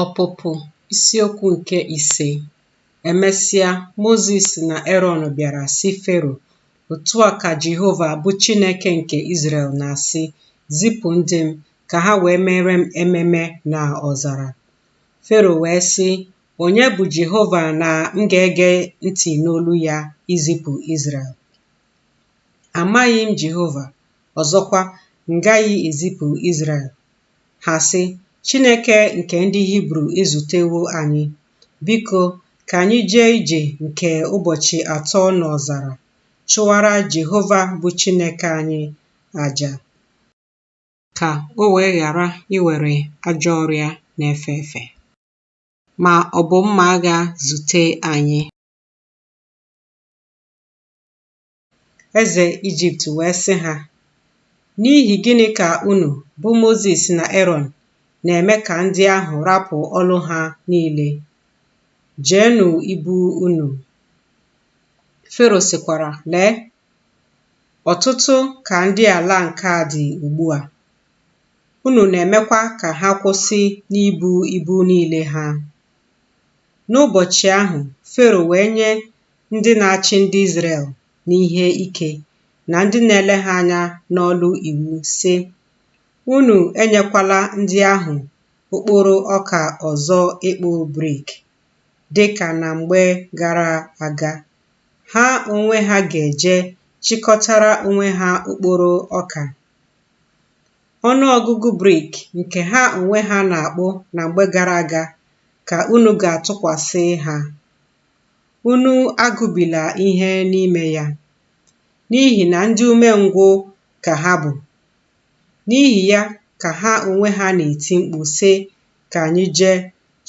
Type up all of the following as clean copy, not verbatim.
Ọpụpụ isiokwu nke ise. Emesịa, Mozis na Erọn bịara sị Fero, Otu a ka Jehova, bụ Chineke nke Izrel, na-asị, Zipụ ndị m, ka ha wee meere m ememe n'ọzara. Fero wee sị, Onye bụ Jehova na m ga-ege ntị n'olu ya izipụ Izrel? Amaghị m Jehova, ọzọkwa, m gaghị ezipụ Izrel. Ha sị, Chineke nke ndị Hibru ezutewo anyị. Biko, ka anyị jee ije nke ụbọchị atọ n'ọzara, chụwara Jehova bụ Chineke anyị aja, ka o wee ghara iwere ajọ ọrịa na-efe efe, ma ọ bụ mma agha zute anyị. Eze Ijipt wee sị ha, N'ihi gịnị ka unu, bụ Mozis na Erọn, na-eme ka ndị ahụ rapụ ọlụ ha niile? Jeenụ ibu unu. Fero sịkwara, Lee, ọtụtụ ka ndị ala nke a dị ugbu a, unu na-emekwa ka ha kwụsị n'ibu ibu niile ha. N'ụbọchị ahụ, Fero wee nye ndị na-achị ndị Izrel n'ihe ike na ndị na-ele ha anya n'ọlụ iwu, sị, Unu enyekwala ndị ahụ okporo ọka ọzọ ịkpụ brik, dị ka na mgbe gara aga. Ha onwe ha ga-eje chịkọtara onwe ha okporo ọka. Ọnụ ọgụgụ brik nke ha onwe ha na-akpụ na mgbe gara aga ka unu ga-atụkwasị ha. Unu agụbila ihe n'ime ya, n'ihi na ndị umengwụ ka ha bụ. N'ihi ya ka ha onwe ha na-eti mkpu, sị, Ka anyị jee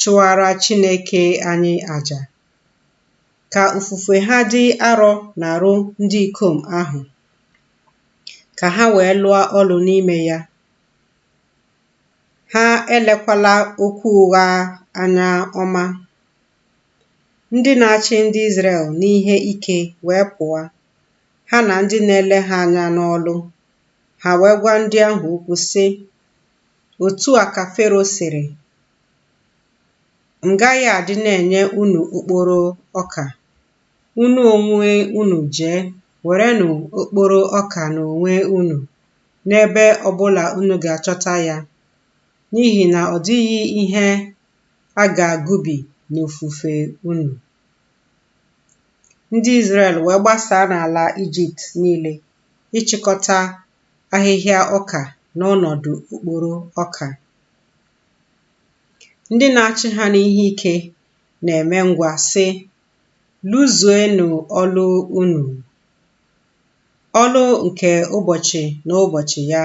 chụọra Chineke anyị aja. Ka ofufe ha dị arọ n'arụ ndị ikom ahụ, ka ha wee lụọ ọlụ n'ime ya. Ha elekwala okwu ụgha anya ọma. Ndị na-achị ndị Izrel n'ihe ike wee pụọ, ha na ndị na-ele ha anya n'ọlụ. Ha wee gwa ndị ahụ okwu, sị, Otu a ka Fero sịrị, M gaghị adị na-enye unu okporo ọka. Unu onwe unu jee, werenụ okporo ọka n'onwe unu n'ebe ọ bụla unu ga-achọta ya, n'ihi na ọ dịghị ihe a ga-agụbi n'ofufe unu. Ndị Izrel wee gbasaa n'ala Ijipt niile ịchịkọta ahịhịa ọka n'ọnọdụ okporo ọka. Ndị na-achị ha n'ihe ike na-eme ngwa, sị, Lụzuenụ ọlụ unu, ọlụ nke ụbọchị n'ụbọchị ya,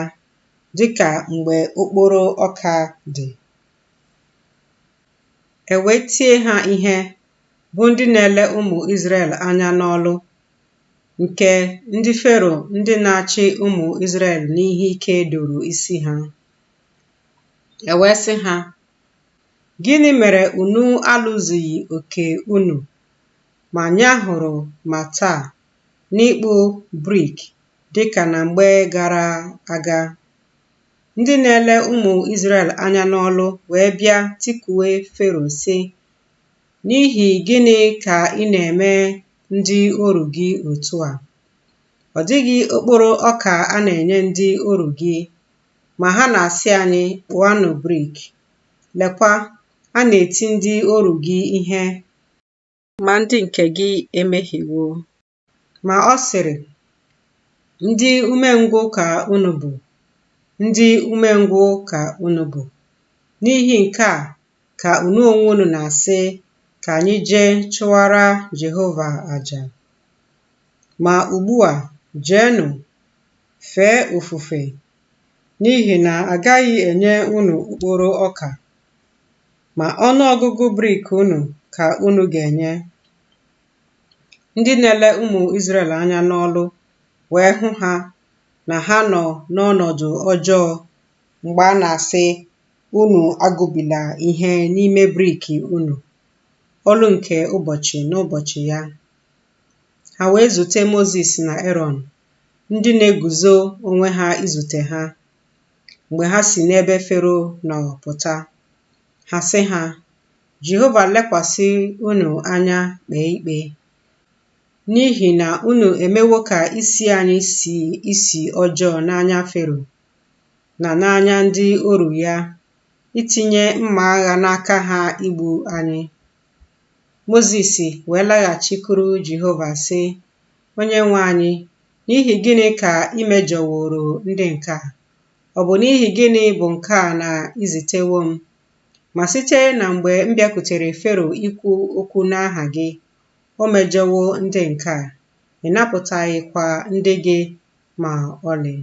dị ka mgbe okporo ọka dị. E wee tie ha ihe, bụ ndị na-ele ụmụ Izrel anya n'ọlụ, nke ndị Fero ndị na-achị ụmụ Izrel n'ihe ike doro isi ha. E wee sị ha, Gịnị mere unu alụzughị oke unu, ma nyahụrụ ma taa, n'ịkpụ brik dị ka na mgbe gara aga? Ndị na-ele ụmụ Izrel anya n'ọlụ wee bịa tikuwe Fero, sị, N'ihi gịnị ka ị na-eme ndị oru gị otu a? Ọ dịghị okporo ọka a na-enye ndị oru gị, ma ha na-asị anyị, Kpụanụ brik. Lekwa, a na-eti ndị oru gị ihe. Ma ndị nke gị emehiewo. Ma ọ sịrị, Ndị umengwụ ka unu bụ, ndị umengwụ ka unu bụ. N'ihi nke a ka unu onwe unu na-asị, Ka anyị jee chụọra Jehova aja. Ma ugbu a, jeenụ, fee ofufe, n'ihi na a gaghị enye unu okporo ọka, ma ọnụ ọgụgụ brik unu ka unu ga-enye. Ndị na-ele ụmụ Izrel anya n'ọlụ wee hụ ha na ha nọ n'ọnọdụ ọjọọ mgbe a na-asị, Unu agụbila ihe n'ime brik unu, ọlụ nke ụbọchị n'ụbọchị ya. Ha wee zute Mozis na Erọn, ndị na-eguzo onwe ha izute ha, mgbe ha si n'ebe Fero nọ pụta. Ha sị ha, Jehova lekwasị unu anya kpee ikpe, n'ihi na unu emewo ka isi anyị sie isi ọjọọ n'anya Fero na n'anya ndị oru ya, itinye mma agha n'aka ha igbu anyị. Mozis wee laghachikwuru Jehova, sị, Onyenwe anyị, n'ihi gịnị ka i mejọworo ndị nke a? Ọ bụ n'ihi gịnị bụ nke a na i zitewo m? Ma site na mgbe m bịakwutere Fero ikwu okwu n'aha gị, o mejọwo ndị nke a, ị napụtaghịkwa ndị gị ma ọlị.